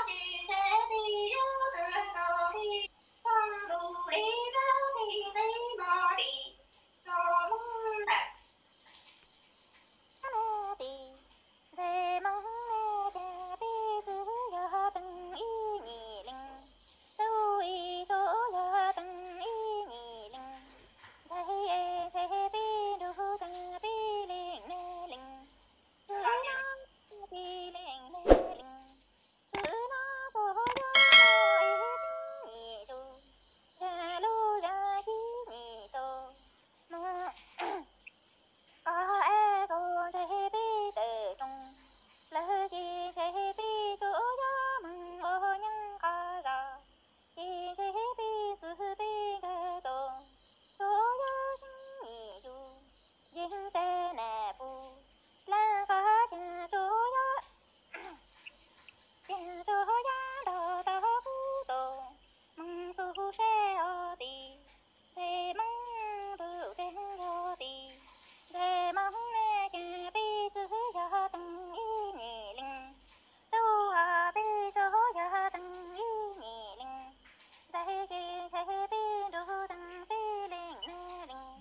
ces ntshe peb yuav kawg nkaus li, txoj lus li rab txim nqi mos tim los muab ntawm nej tim. Ntxhais Hmoob ne, cas peb txwv yog teeg ib nyuag leej, tub ib tsuv yog teeg ib nyuag leej, ntxhais es ntshe peb nrug tag peb leej neeg leej, txwv nyob peb leej neeg leej, txwv nyob tsuas yog ib tseeb nyuag zus, zaj lub zaj ib nyuag tus mus. Koj es kuv ntshe peb tawm rooj, lawv ces ntshe peb tsuas yog moog ua nyeeb qhov zos, ces ntshe peb txwv peb nkawg tus, tsuas yog seeb nyuag yus, yeej tes nam pus, dlaab koj cas tsuas yog, cas tsuas yog nrog tau kuv tus, moog xub sab hov tim. Ntxhais Hmoob tus teeg yog tim, ntxhais Hmoob ne, cas peb txwv yog teeg ib nyuag leej, tub hov peb tsuas yog teeg ib nyuag leej, ntxhais ces ntshe peb nrug tag peb leej neeg leej,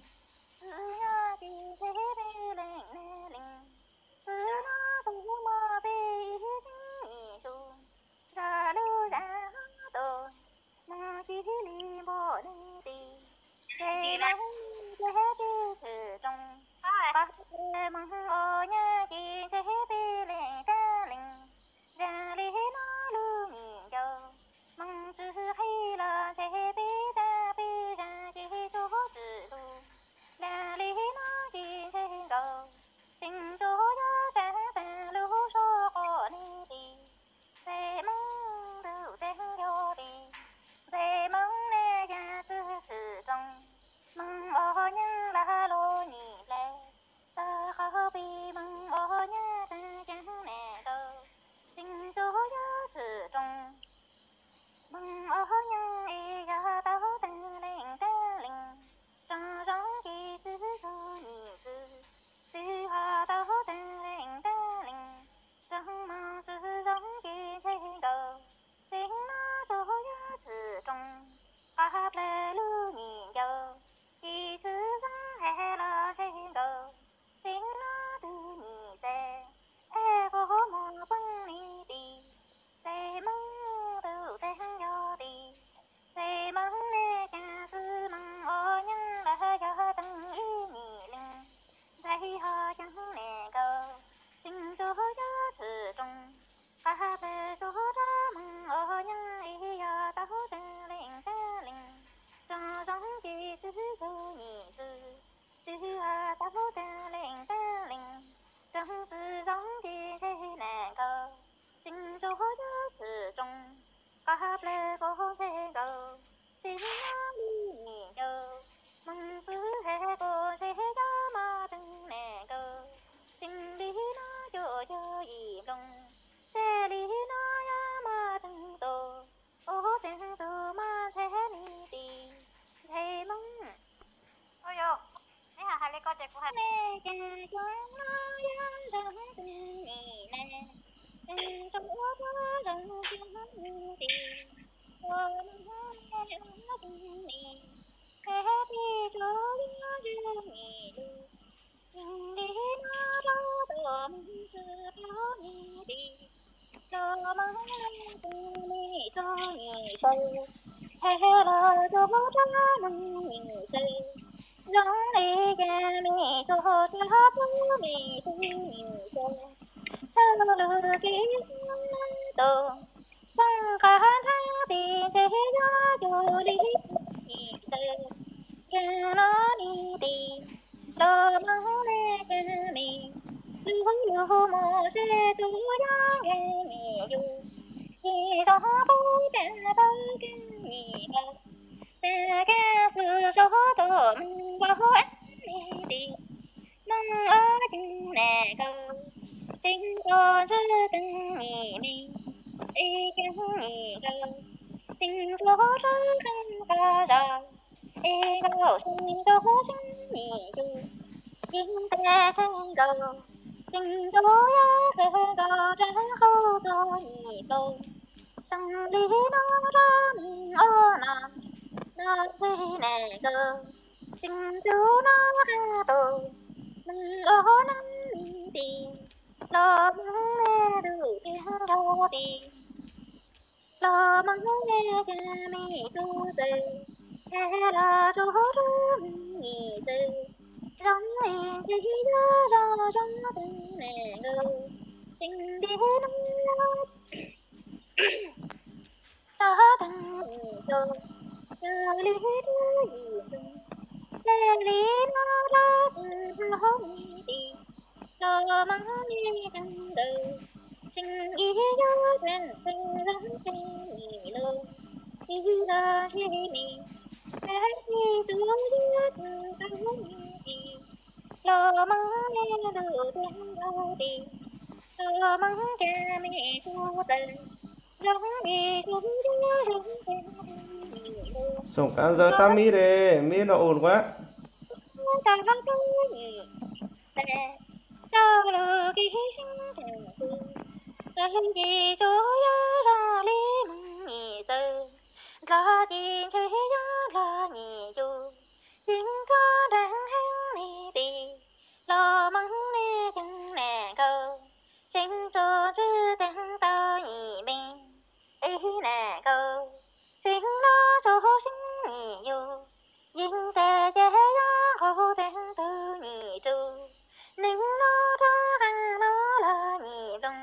txwv nyob ces ntshe peb leej neeg leej, txwv nyob tsuas muaj peb ib tseeb nyuag zus, zaj lub zaj hov tus, moog ci li npaum li tim. Ntxhais Hmoob ne, cas peb tshwm rooj, qhov moog ua nyeeb ces ntshe peb leej tag leej, zaj li no lub nyuag ncauj, moog tsi qhib los ntshe peb tag peb zaj ces tsuas tshwm lug, zaj li no ces ntshe nkaus, tseem tsuas yog tsaam tag lub suab quas ne tim. Ntxhais Hmoob tus teeg yog tim, ntxhais Hmoob ne, cas tsi tshwm rooj, moog ua nyeeb lug lub nyuag nplhaib, tag qhov peb moog ua nyeeb tag caag nam nkaus, tseem tsuas yog tshwm rooj, moog ua nyeeb es yog tau tag leej tag leej, zoo zoo ces tsi tug nyuag txwv, tsi ho tau tag leej tag leej, zoo moog tsi zoo ces ntshe nkaus, tseem moog tsuas yog tshwm rooj, qhov plawg lub nyuag ncauj, ces tsi zoo hab los ntshe nkaus, tseem moog tug nyuag txais, es kuv moog poob li tim. Ntxhais Hmoob tus teeg yog tim, ntxhais Hmoob ne, cas txwv moog ua nyeeb lug yog teeg ib nyuag leej, ntxhais ho caag nam nkaus, tseem tsuas yog tshwm rooj, qhov plawg suab rov moog ua nyeeb es yog tau tag leej tag leej, zoo zoo ces tsi tug nyuag txwv, tsi ho tau tag leej tag leej, zoo tsi zoo ces ntshe nam nkaus, tseem tsuas yog tshwm rooj, qhov plawg kuv ntshe nkaus, tseem moog lub nyuag ncauj, moog xwb hab kuv ntshe yuav moog teeg nam nkaus, tseem li no cuaj caug yim nplooj, seb li no yuav moog teeg tus, ua teeg tus mas ntxhais ne tim, ntxhais Hmoob. Ua yog, neb hais li ko ces kuv hais ne, cas cov no yuav zoo tag nim ne, zoo ua tau zoo tag nim tim, ua moog ua tag nim, es peb tsuas yuav zoo nim lug, yeej li no rau tus moog tsi paub nim tim. Los moog li cas me tsuag nyuag txawj, hais los tsuag tsuag moog nyuag txawj, zoo li cas me tsuag tsuag tub me tub nyuag txawj, txhawj lug kev tus, poob qab nthab tim ntshe yuav cuag li nyuag txawj, cas no nim tim. Los moog li cas me lug lug mus seb tsuag yog nkeeg nyuag yus, ces zoo qub tag tau keeg nyuag nkaus, tag keeg xwb zoo tus moog npaum li tim, moog ua caag nam nkaus, tseem tau ntsib keeg nyuag me, es keeg nyuag nkaus, tseem tau ntsib keeg qhov zos, es nkaus tseem tau ntsib nyuag yus, yeej tag tseeb nkaus, tseem tau yog kawg nkaus rau qhov txog nyuag nplooj, Zoo li no rov mus ua no, no ntshe nas nkauj, tseem tus no qab tus, mus ua neeb li ti, los Hmoob me tus tiag nco ti, los Hmoob me cas me tsuj txawv, es los tsuj tsuj me nyuam txawv, zoo li ntshe yuav zoo zoo teev nas nkauj, tseem li no rov teev nyuam txawv, yog li rov yim ntxoov, yog li no rov tseem hlub me ti, los Hmoob me cas nkauj, tseem ib yuav teev teev zoo teev nyuam lug, ib los ntshe me, es tsis tsuas yuav tseem tau me ti, los Hmoob me tus tiag nco ti, los Hmoob cas me tsuj txawv, zoo li zoo zoo teev teev nyuam lug, xoom qab ntxawg tab mib de, mib no ua luaj, tso hlob tub nyuam tes, tso lug kev seeb teem tu, txawv ces tsuas yuav zoo li Hmoob nyuam txawv, dlov ces ntshe yuav dlov nyuam yug, yeej tso nrag heev li ti, los Hmoob me cas nas nkauj, tseem tsuas tsis teev tau nyuam me, ib nas nkauj, tseem no tsuas seeb nyuam yug, yeej tas ces yuav nqus teev tug nyuam tsuj, neeg no rov qeej no los nyuam nplooj,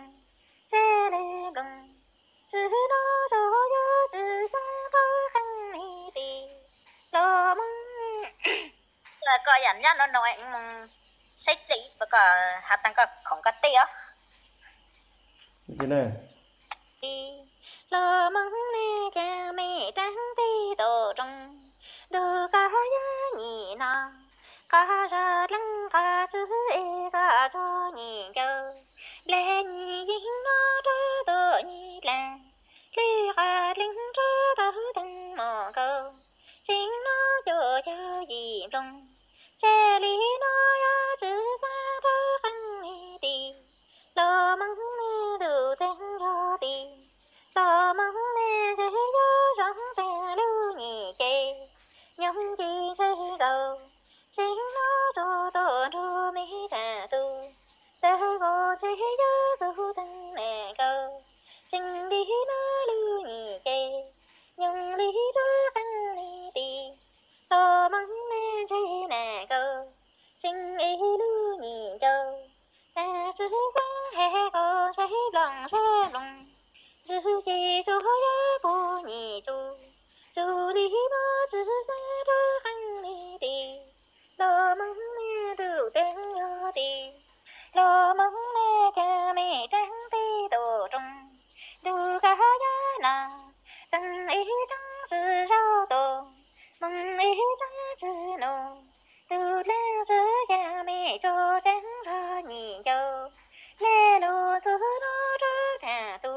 seb li nplooj, tsis no tsuas yuav tsis xav rov qeej li ti, los Hmoob koj yam nyob no no mus saib txij koj has tas koj khoom koj tej os. Los Hmoob me cas me rab tij tus rooj, ntuj koj yog nyuam no, qhov zog dleej qhov tswv es koj tsuag nyuam ncauj, nplaig nyuam yeej no rov tuaj nyuam dlaag, dlej qhov dleej rov tau teev mus nkaus, tseem no cuaj caug yim nplooj, seb li no yuav tsis xav rov qeej li ti, los Hmoob me tus tiag nco ti, los Hmoob me ntshe yuav zoo tas lub nyuam ces, nyoog ces ntshe nkaus, tseem no rov tuaj nrug me tham tu, txawg vos ntshe yuav txug teev nas nkauj, tseem li no lub nyuam ces, nyoog li rov qeej li ti, los Hmoob me ntshe nas nkauj, tseem ib lub nyuam ncauj, tas sib xav has koj ntshe blooj sab nplooj, ntswg ces tsuas yuav puag nyuam tsuj, tsuas li no tsis xav rov qeej li ti, los Hmoob me tus tiag nco ti, los Hmoob me cas me rab tij tus rooj, ntuj koj yog no, teev ib tsoom tsis zaug tus, moog ib tsoom tsis nug, tus dlaag tsis yog me tsuag tseeb zog nyuam ncauj, le lug txug no rov tham tu,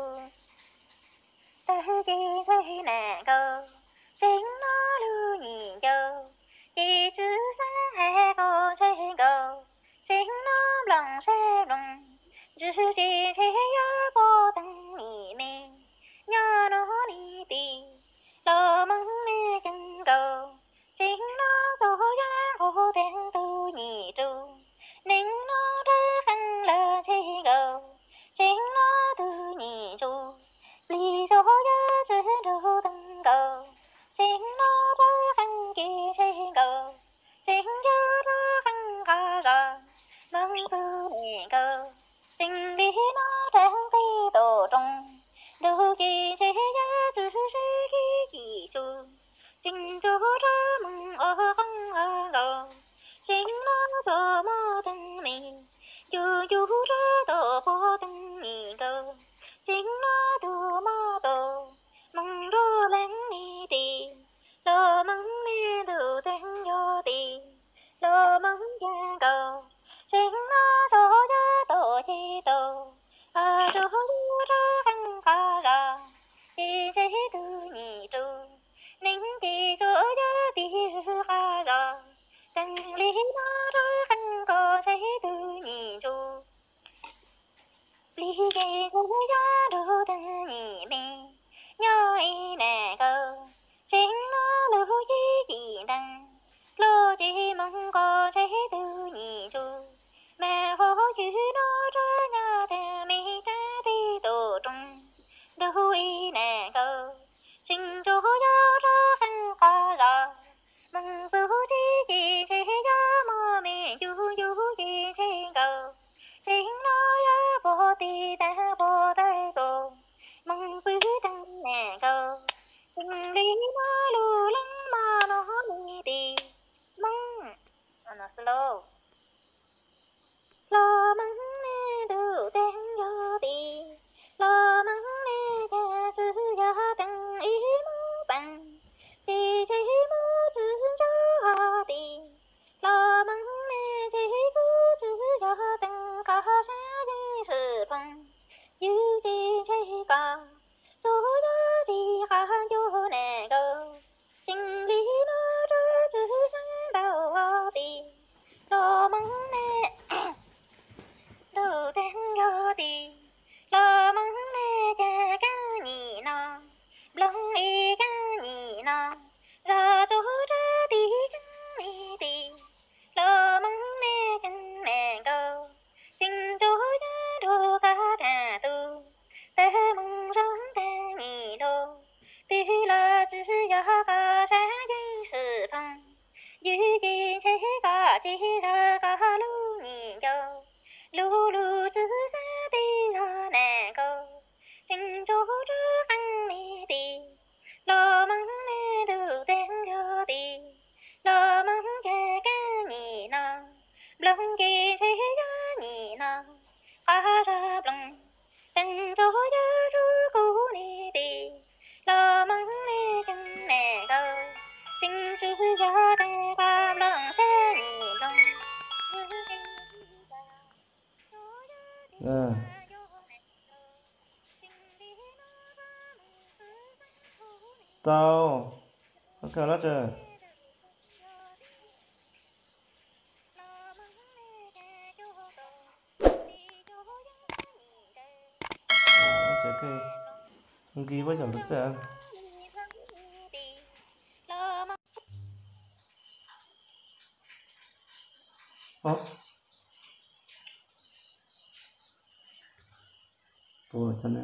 txawg ces ntshe nas nkauj, tseem no lub nyuam ncauj, ces tsis xav has koj ntshe nkaus, tseem no nplooj sab nplooj, ntswg ces ntshe yuav puag teev nyuam me, nyob no li ti, los Hmoob me cas nkaus, tseem no tsuas yuav nqus teev tug nyuam tsuj, neeg no rov qeej lawm ntshe nkaus, tseem no tug nyuam tsuj, plig tsuas yuav tsis nrug teev nkaus, tseem no rov qeej kev ntshe nkaus, tseem yuav rov qeej qhov zog, moog txug nas nkauj, tseem li no rab tij tus rooj, ntuj ces ntshe yuav tsis sib kib yim tsuj, tseem tsuas rov moog ua qoob ua nkaus, tseem no tsuas muaj teev me, ncu ncu rov tuaj puag teev nyuam nkauj, tseem no tug muaj tus moog nrug leeg li ti, los Hmoob me tus tiag nco ti, los Hmoob cas nkaus, tseem no tsuas yuav tuaj ces tau, tsuas yuav rov qeej qhov zog, ces ntshe tug nyuam tsuj, neeg ces tsuas yuav tig zug qhov zog, teev li no rov qeej koj ntshe tug nyuam tsuj, plig ces ntshe yuav nrug teev nyuam me, Rab qeej li ti, los meej li tus teeb yog ti, los meej ces keeb nyim no, nplooj ci ntshe yog nyim no, qab zog ploog, teeb ntsuab yog rub kub li ti, los meej li ceeb ne kaw, tseem tsis yog teeb kab nplooj sab nyim nplooj. Tau, ok lab tse. Nqi puab cov lub txaj. Puas tau ne?